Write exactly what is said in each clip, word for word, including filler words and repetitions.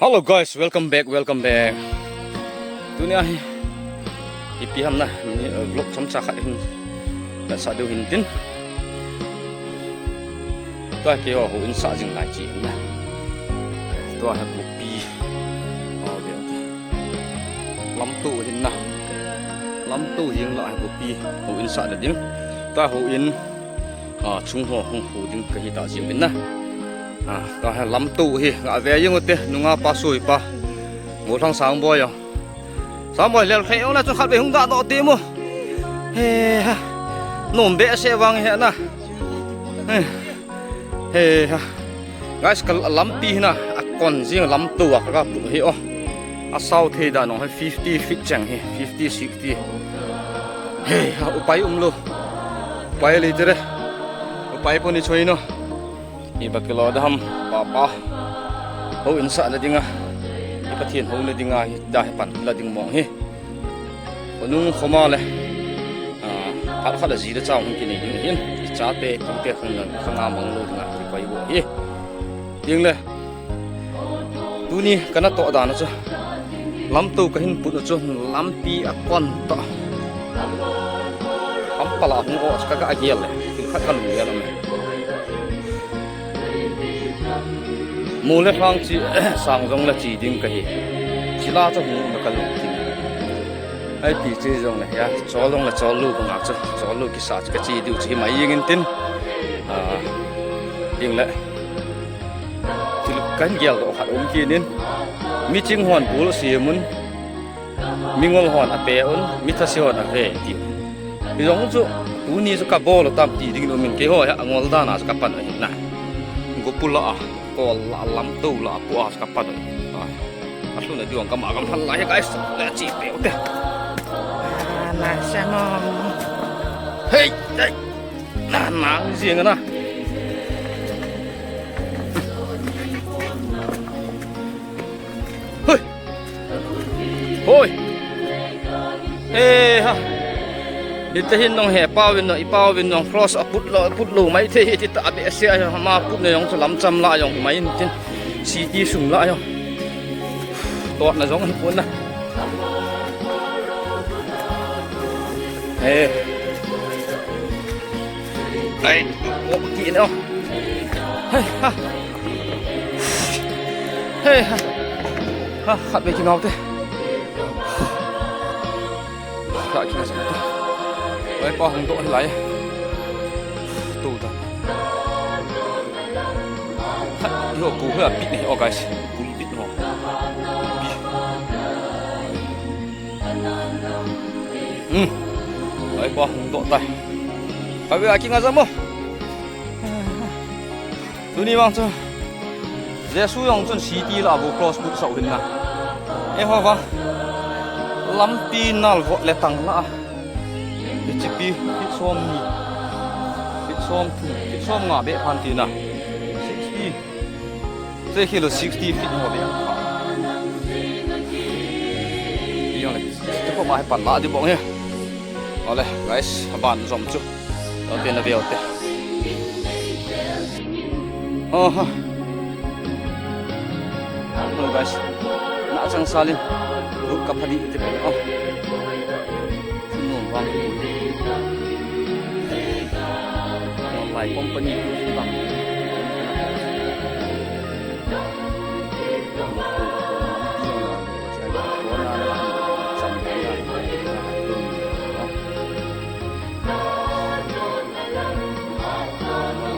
Hello guys, welcome back, welcome back. Tunia hi ipi ham na, ni, uh, vlog chomcha khat hin nasah diu hin tin. Tua keiho houin sah jing lai chi hin na. Tua hi kopi. Lamto hin na. Lamto hin la hi kopi. Houin sah na ding. Tua houin a, chung ho hung hu ding kahi ta jing in na. A, ta ha lamto hi, nga ve jing ute, nunga pa sui pa. Mo thang sang boi yo. Sang boi lel khe ong na chu khat ve hung da do ti mo. He ha. Nom be se vang he na. He. He ha. Guys, ka lampi hi na, a kon jing lamto a ka pu hi o. A sao thei da nong hi fifty feet chang hi, fifty, sixty. He ha, upai um lo. Upai le tere. Upai poni choi no. Iba kilo da ham, papa. Houin sah na dinga. I Pathen hou na dinga, hi da hi pan la ding mong hi. Khonung khoma le. A, phat khat a ji le chang hung kinei ding hin. I chate, tute khang na, khang a mang lo dinga, ki koi bo hi. Ding le. Tuni kana to dan chu. Lamto kahin put chu, lampi a kon to. Ham pala hung o, ka ga gel le. Thil khat ka lung gel le. Mu le hang chi, sang jong le chi ding kahi. Chi la chu hung na ka lung tin. Ai ti chi jong le ya, chol jong le chol lu ka nga chu, chol lu kisa chu ka chi diu chi mai jing in tin. A, ding le. Thil kan gel do khat um kinin. Mi ching hon bul simun. Mi ngol hon a pe un, mi thase hon a ve ti. Hi jong chu, tuni chu ka bol tam ti ding no min keiho ya ngol dan a chu ka pan ahi na. Go pu la a, kol la a, lamto la a, pu a chu ka pan ahi. A, a lhun a diu ang ka ma gam hal la hi guys, le chi pe u te. Ah, na sa mo. Hey, hey. Na, na, jing na. Hoi. Hoi. He ha. Ite hin nong he pau vin nong, i pau vin nong cross a put lo, put lo mai thei hi ti ta be se a ma put ne jong chu lam cham la jong mai in tin. City sung la jong. Tot na jong hi pun na. He. Ai, o, ki ne o. Hei, ha. Hei, ha. Ha, khat ve ki ngau te. Khat ki ngau te. Oi, pa hung do lai. Tu ta. Khat, yo, ku ha bit ne, o guys. Ku bit ho. Bi. Hmm. Ai, pa hung do tai. Khat ve a ki nga jam o. Tuni vang chu Jesu jong chun city la bu cross put sau hin na. E ho va. Lampi nal vot le tang la. Hichi pi, feet som ni. Feet som thum, feet som nga be phan ti na. Sixty. Te kilo sixty feet mo be. Yong le. Te ko ma he pan la di bong he. Ole, guys, aban jom chu. Lo te na ve o te. Oho. Hello, guys. Na chang salin. Ru ka phadi te pe. Oh. Thunun vang. Online company tu bang.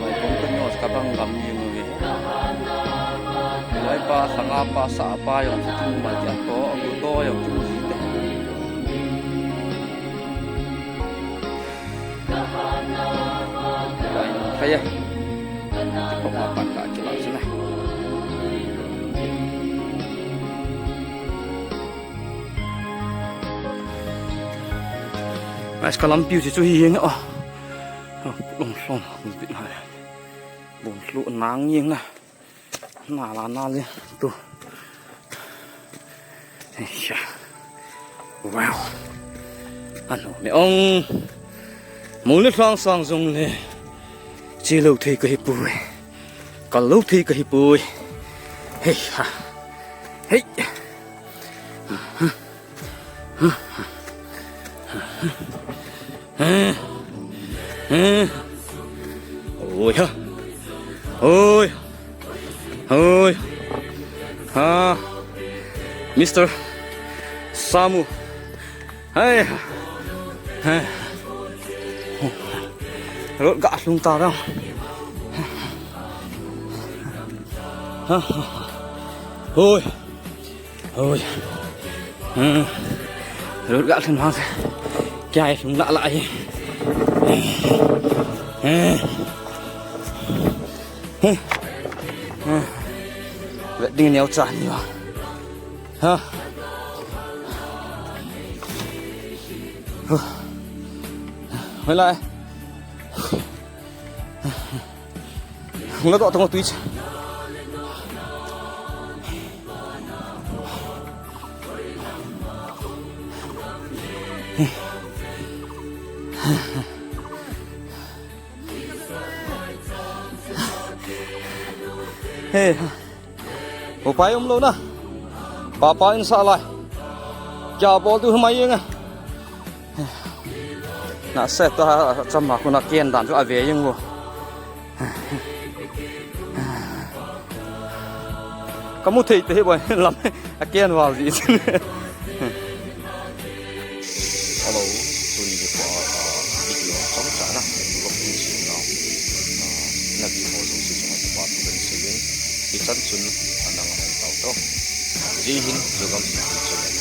Lai company ho kabang gam ni mu ve. Lai pa, sanga pa, sa pa, jong chu mal ti a to, a to jong chu ji te. Lai, kaya. Ko ma pan ka kila sina. Guys, ka lampi u chu hi jeng o. Long long, bit na. Bun lu nang jeng na. Na la na le tu. Eiya. Wow. Ano me ong. Mo le lhang sang jong le. Che lo thei ka hi pui. Kal lo thei ka hi pui. Hei ha. Hey. Oi ha. Oi. Oi. Ah. Mister Samu. Hey. Hey. Rot ga lhung ta ra. Oi. Oi. Hmm. Rot ga lhung hang. Kya hai lhung la la hi. Vet ding neo cha ni ba. Ha. Hoilai. Hung la doh tong tui. He. Upai umlou na. Papa in sa lai. Kya bol tu humai yeng. Na se ta chama kuna ken dan chu ave yeng vo. Kamu thei te boi lam a ken val ji. Hello, tuni hi pa, ah, video chomcha na vlog in sin na. Ah, na video ho jong si chunga pa tu kan si yin. Hichan chun anang hong tau to. Jai Hind, Jogam City chun.